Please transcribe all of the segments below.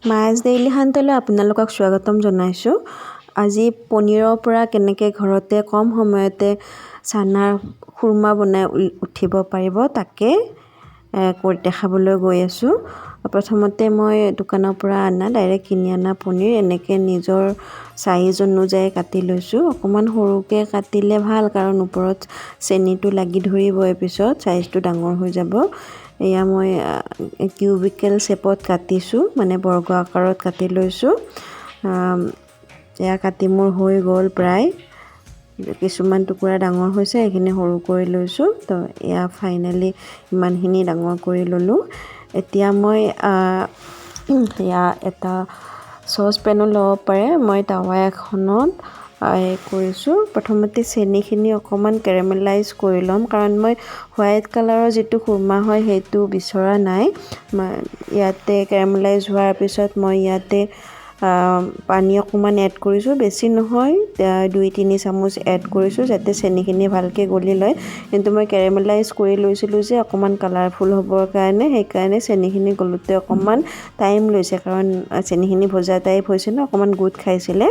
Mayaz daily শান্তলৈ আপোনালোকক স্বাগতম জনাইছোঁ। আজি পনীৰৰ পৰা কেনেকৈ ঘৰতে কম সময়তে চানাৰ খুৰমা বনাই উঠিব পাৰিব তাকে দেখাবলৈ গৈ আছোঁ। প্ৰথমতে মই দোকানৰ পৰা আনা ডাইৰেক্ট কিনি অনা পনীৰ এনেকৈ নিজৰ চাইজ অনুযায়ী কাটি লৈছোঁ। অকণমান সৰুকৈ কাটিলে ভাল, কাৰণ ওপৰত চেনিটো লাগি ধৰিবই, পিছত চাইজটো ডাঙৰ হৈ যাব। এয়া মই কিউবিকেল শ্বেপত কাটিছোঁ, মানে বৰ্গ আকাৰত কাটি লৈছোঁ। এয়া কাটি মোৰ হৈ গ'ল প্ৰায়। কিছুমান টুকুৰা ডাঙৰ হৈছে, এইখিনি সৰু কৰি লৈছোঁ। তো এয়া ফাইনেলি ইমানখিনি ডাঙৰ কৰি ল'লোঁ। এতিয়া মই এয়া এটা চচপেনো ল'ব পাৰে, মই টাৱা এখনত কৰিছোঁ। প্ৰথমতে চেনিখিনি অকণমান কেৰেমেলাইজ কৰি ল'ম, কাৰণ মই হোৱাইট কালাৰৰ যিটো খুৰমা হয় সেইটো বিচৰা নাই। ইয়াতে কেৰেমেলাইজ হোৱাৰ পিছত মই ইয়াতে পানী অকণমান এড কৰিছোঁ, বেছি নহয়, 2-3 চামুচ এড কৰিছোঁ, যাতে চেনিখিনি ভালকৈ গলি লয়। কিন্তু মই কেৰেমেলাইজ কৰি লৈছিলোঁ যে অকণমান কালাৰফুল হ'বৰ কাৰণে, সেইকাৰণে চেনিখিনি গলোঁতে অকণমান টাইম লৈছে, কাৰণ চেনিখিনি ভজা টাইপ হৈছে ন, অকণমান গোট খাইছিলে।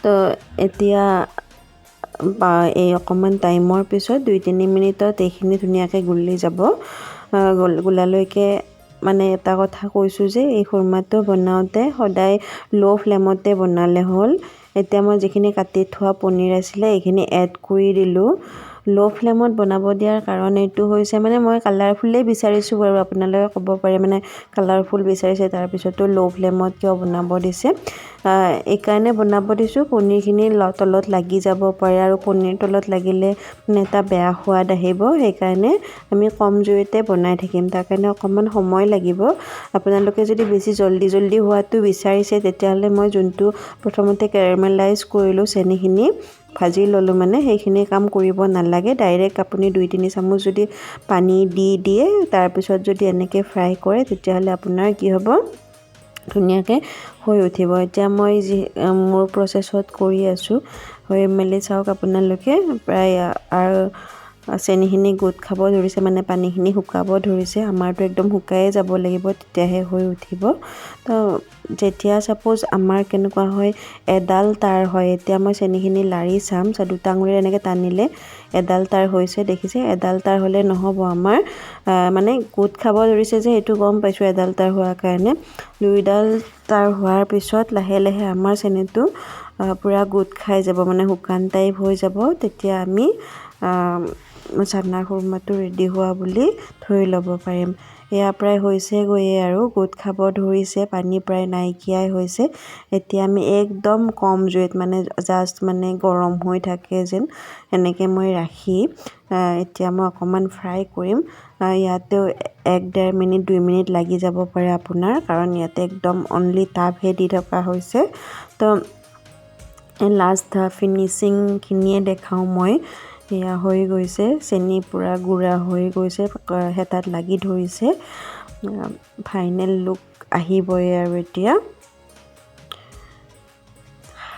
তো এতিয়া এই অকণমান টাইমৰ পিছত 2-3 মিনিটত এইখিনি ধুনীয়াকৈ গুলি যাব। গোলালৈকে মানে এটা কথা কৈছোঁ যে এই খুৰমাটো বনাওঁতে সদায় ল' ফ্লেমতে বনালে হ'ল। এতিয়া মই যিখিনি কাটি থোৱা পনীৰ আছিলে এইখিনি এড কৰি দিলোঁ। ল' ফ্লেমত বনাব দিয়াৰ কাৰণ এইটো হৈছে, মানে মই কালাৰফুলেই বিচাৰিছোঁ বাৰু, আপোনালোকে ক'ব পাৰে মানে কালাৰফুল বিচাৰিছে তাৰপিছতো ল' ফ্লেমত কিয় বনাব দিছে। এইকাৰণে বনাব দিছোঁ, পনীৰখিনি তলত লাগি যাব পাৰে, আৰু পনীৰ তলত লাগিলে মানে এটা বেয়া সোৱাদ আহিব, সেইকাৰণে আমি কম জুইতে বনাই থাকিম। তাৰ কাৰণে অকণমান সময় লাগিব। আপোনালোকে যদি বেছি জল্দি জল্দি হোৱাটো বিচাৰিছে তেতিয়াহ'লে মই যোনটো প্ৰথমতে কেৰেমেলাইজ কৰিলোঁ, চেনিখিনি ভাজি ল'লোঁ, মানে সেইখিনি কাম কৰিব নালাগে। ডাইৰেক্ট আপুনি 2-3 চামুচ যদি পানী দি দিয়ে, তাৰপিছত যদি এনেকৈ ফ্ৰাই কৰে তেতিয়াহ'লে আপোনাৰ কি হ'ব, ধুনীয়াকৈ হৈ উঠিব। এতিয়া মই যি মোৰ প্ৰচেছত কৰি আছোঁ, হৈ মেলি চাওক আপোনালোকে, প্ৰায় আৰু চেনিখিনি গোট খাব ধৰিছে, মানে পানীখিনি শুকাব ধৰিছে। আমাৰতো একদম শুকায়ে যাব লাগিব, তেতিয়াহে হৈ উঠিব। তো যেতিয়া ছাপ'জ আমাৰ কেনেকুৱা হয়, এডাল তাঁৰ হয়, এতিয়া মই চেনিখিনি লাৰি চাম, দুটা আঙুলিৰে এনেকৈ টানিলে এডাল তাঁৰ হৈছে, দেখিছে? এডাল তাঁৰ হ'লে নহ'ব, আমাৰ মানে গোট খাব ধৰিছে যে সেইটো গম পাইছোঁ এডাল তাঁৰ হোৱাৰ কাৰণে। দুইডাল তাঁৰ হোৱাৰ পিছত লাহে লাহে আমাৰ চেনিটো পূৰা গোট খাই যাব, মানে শুকান টাইপ হৈ যাব। তেতিয়া আমি চানা খুৰমাটো ৰেডি হোৱা বুলি ধৰি ল'ব পাৰিম। এয়া প্ৰায় হৈছে গৈয়ে আৰু গোট খাব ধৰিছে, পানী প্ৰায় নাইকিয়াই হৈছে। এতিয়া আমি একদম কম জুইত, মানে জাষ্ট মানে গৰম হৈ থাকে যেন, সেনেকৈ মই ৰাখি এতিয়া মই অকণমান ফ্ৰাই কৰিম। ইয়াতেও 1-1.5 মিনিট 2 মিনিট লাগি যাব পাৰে আপোনাৰ, কাৰণ ইয়াতে একদম অনলি তাপহে দি থকা হৈছে। তো লাষ্ট ফিনিচিংখিনিয়ে দেখাওঁ মই। এয়া হৈ গৈছে, চেনি পূৰা গুড়া হৈ গৈছে, হেতাত লাগি ধৰিছে। ফাইনেল লুক আহিবই আৰু এতিয়া।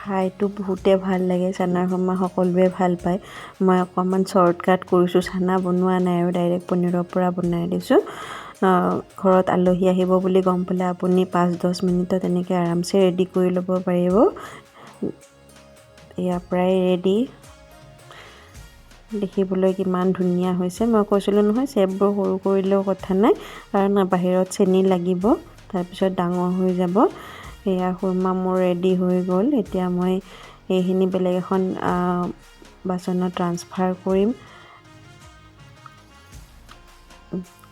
খাইতো বহুতে ভাল লাগে, চানা খুৰমা সকলোৱে ভাল পায়। মই অকণমান শ্বৰ্টকাট কৰিছোঁ, চানা বনোৱা নাই আৰু ডাইৰেক্ট পনীৰৰ পৰা বনাই দিছোঁ। ঘৰত আলহী আহিব বুলি গম পালে আপুনি 5-10 মিনিটত এনেকৈ আৰামছে ৰেডি কৰি ল'ব পাৰিব। এয়া প্ৰায় ৰেডি, দেখিবলৈ কিমান ধুনীয়া হৈছে। মই কৈছিলোঁ নহয় শ্বেপবোৰ সৰু কৰিলেও কথা নাই, কাৰণ বাহিৰত চেনি লাগিব, তাৰপিছত ডাঙৰ হৈ যাব। এয়া খুৰমা মোৰ ৰেডি হৈ গ'ল। এতিয়া মই এইখিনি বেলেগ এখন বাচনত ট্ৰান্সফাৰ কৰিম,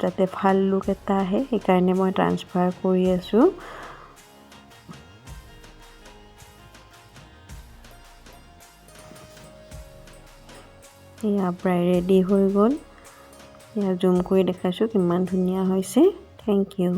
যাতে ভাল লুক এটা আহে, সেইকাৰণে মই ট্ৰান্সফাৰ কৰি আছোঁ। এয়া প্ৰায় ৰেডি হৈ গ'ল। এয়া জুম কৰি দেখাইছোঁ কিমান ধুনীয়া হৈছে। Thank you.